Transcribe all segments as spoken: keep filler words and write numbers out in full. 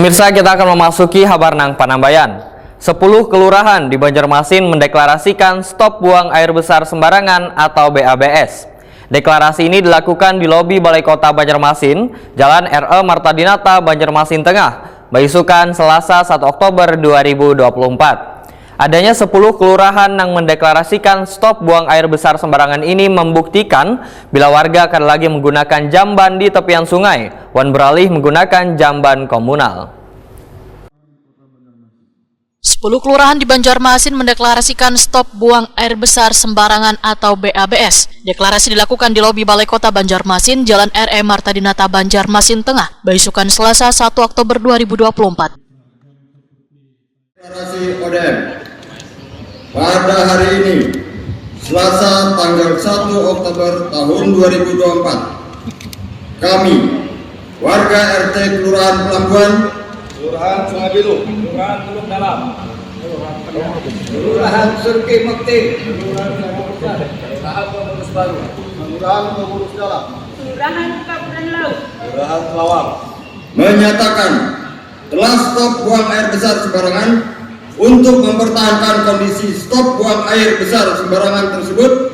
Pemirsa, kita akan memasuki habar nang panambayan. Sepuluh kelurahan di Banjarmasin mendeklarasikan stop buang air besar sembarangan atau B A B S. Deklarasi ini dilakukan di lobi Balai Kota Banjarmasin, Jalan R E Marta Dinata, Banjarmasin Tengah, baisukan Selasa satu Oktober dua ribu dua puluh empat. Adanya sepuluh kelurahan nang mendeklarasikan stop buang air besar sembarangan ini membuktikan bila warga kada lagi menggunakan jamban di tepian sungai wan beralih menggunakan jamban komunal. Sepuluh kelurahan di Banjarmasin mendeklarasikan stop buang air besar sembarangan atau B A B S. Deklarasi dilakukan di lobi Balai Kota Banjarmasin, Jalan R E Marta Dinata, Banjarmasin Tengah, baisukan Selasa satu Oktober dua ribu dua puluh empat. Deklarasi O D M. Pada hari ini, Selasa tanggal satu Oktober tahun dua ribu dua puluh empat, kami, warga R T Kelurahan Pelambuan, Kelurahan Sungai Bilu, Kelurahan Teluk Dalam, Kelurahan Serki Mekti, Kelurahan Pengurus Baru, Kelurahan Pengurus Dalam, Kelurahan Kaburan Laut, Kelurahan Kelawang, menyatakan telah stop buang air besar sembarangan. Untuk mempertahankan kondisi stop buang air besar sembarangan tersebut,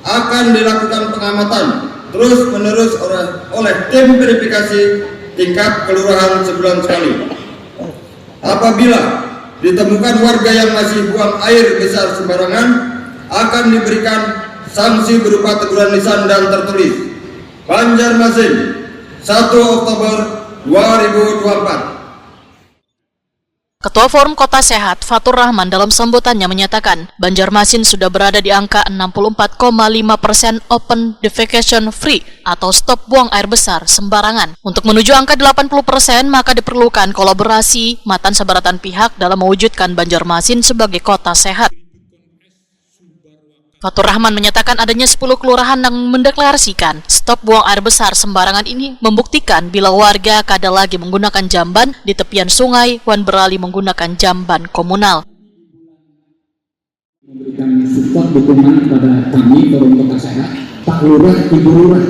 akan dilakukan pengamatan terus-menerus oleh, oleh tim verifikasi tingkat kelurahan sebulan sekali. Apabila ditemukan warga yang masih buang air besar sembarangan, akan diberikan sanksi berupa teguran lisan dan tertulis. Banjarmasin, satu Oktober dua ribu dua puluh empat. Ketua Forum Kota Sehat, Fatur Rahman, dalam sambutannya menyatakan, Banjarmasin sudah berada di angka enam puluh empat koma lima persen open defecation free atau stop buang air besar sembarangan. Untuk menuju angka delapan puluh persen, maka diperlukan kolaborasi matan sabarataan pihak dalam mewujudkan Banjarmasin sebagai kota sehat. Fatur Rahman menyatakan adanya sepuluh kelurahan yang mendeklarasikan stop buang air besar sembarangan ini membuktikan bila warga kada lagi menggunakan jamban di tepian sungai wan beralih menggunakan jamban komunal. Memberikan support dukungan kepada kami Forum Kota Sehat, Pak Lurah, Ibu Lurah.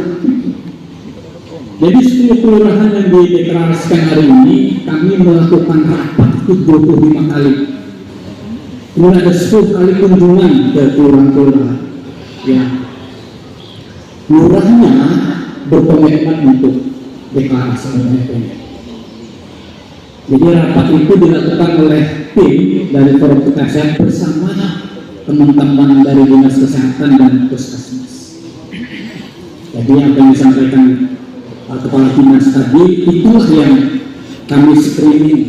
Jadi sepuluh kelurahan yang dideklarasikan hari ini kami melakukan rapat itu dua puluh lima kali. Kemudian ada sepuluh kali kunjungan ke kelurahan-kelurahan. Ya. Lurahnya berkomitmen untuk deklarasi oleh P M. Jadi rapat itu dilakukan oleh tim dari Forum Kota Sehat bersama teman-teman dari Dinas Kesehatan dan Puskesmas. Jadi apa yang disampaikan uh, Kepala Dinas tadi itulah yang kami screening.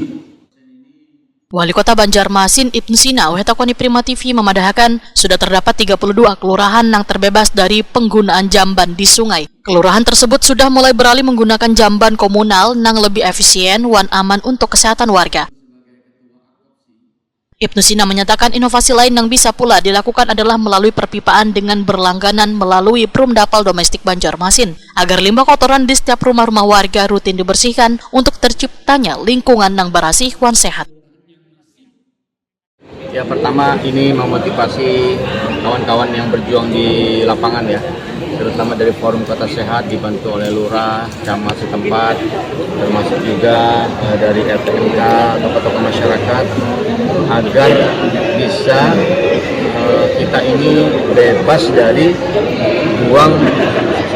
Wali Kota Banjarmasin Ibnu Sina weh takoni Prima T V memadahakan sudah terdapat tiga puluh dua kelurahan yang terbebas dari penggunaan jamban di sungai. Kelurahan tersebut sudah mulai beralih menggunakan jamban komunal yang lebih efisien wan aman untuk kesehatan warga. Ibnu Sina menyatakan inovasi lain yang bisa pula dilakukan adalah melalui perpipaan dengan berlangganan melalui Perum Dapal Domestik Banjarmasin, agar limbah kotoran di setiap rumah-rumah warga rutin dibersihkan untuk terciptanya lingkungan yang barasih wan sehat. Ya, pertama ini memotivasi kawan-kawan yang berjuang di lapangan ya, terutama dari Forum Kota Sehat dibantu oleh lurah, camat setempat, termasuk juga eh, dari R T M K, tokoh-tokoh masyarakat, agar bisa eh, kita ini bebas dari buang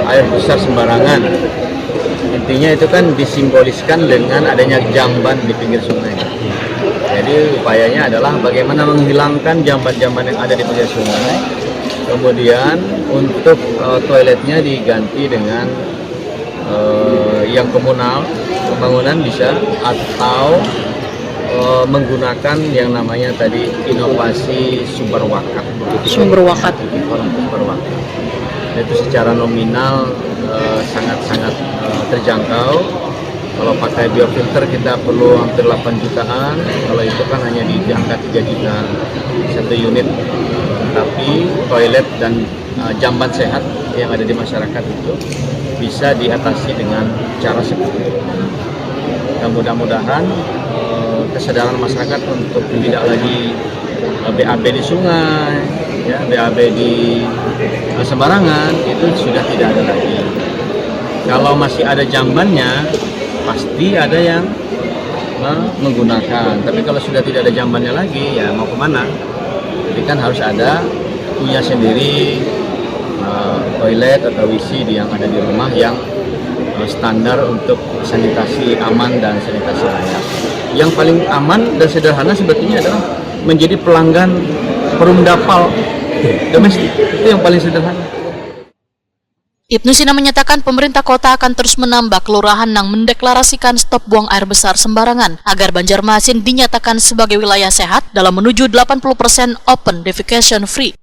air besar sembarangan. Intinya itu kan disimboliskan dengan adanya jamban di pinggir sungai. Jadi upayanya adalah bagaimana menghilangkan jamban-jamban yang ada di pinggir sungai. Kemudian untuk eh, toiletnya diganti dengan eh, yang komunal, pembangunan bisa, atau eh, menggunakan yang namanya tadi inovasi sumber wakaf. Sumber wakaf. Sumber wakaf. Itu secara nominal eh, sangat-sangat eh, terjangkau. Kalau pakai biofilter kita perlu hampir delapan jutaan, kalau itu kan hanya di, di angka tiga juta satu unit. Tapi toilet dan eh, jamban sehat yang ada di masyarakat itu bisa diatasi dengan cara seperti itu. Dan mudah-mudahan eh, kesadaran masyarakat untuk tidak lagi eh, B A B di sungai, ya, B A B di eh, sembarangan itu sudah tidak ada lagi. Kalau masih ada jambannya, pasti ada yang menggunakan. Tapi kalau sudah tidak ada zamannya lagi, ya mau kemana? Jadi kan harus ada punya sendiri uh, toilet atau W C di yang ada di rumah yang uh, standar untuk sanitasi aman dan sanitasi layak. Yang paling aman dan sederhana sebetulnya adalah menjadi pelanggan perumdapal domestik. Itu yang paling sederhana. Ibnu Sina menyatakan pemerintah kota akan terus menambah kelurahan yang mendeklarasikan stop buang air besar sembarangan agar Banjarmasin dinyatakan sebagai wilayah sehat dalam menuju delapan puluh persen open defecation free.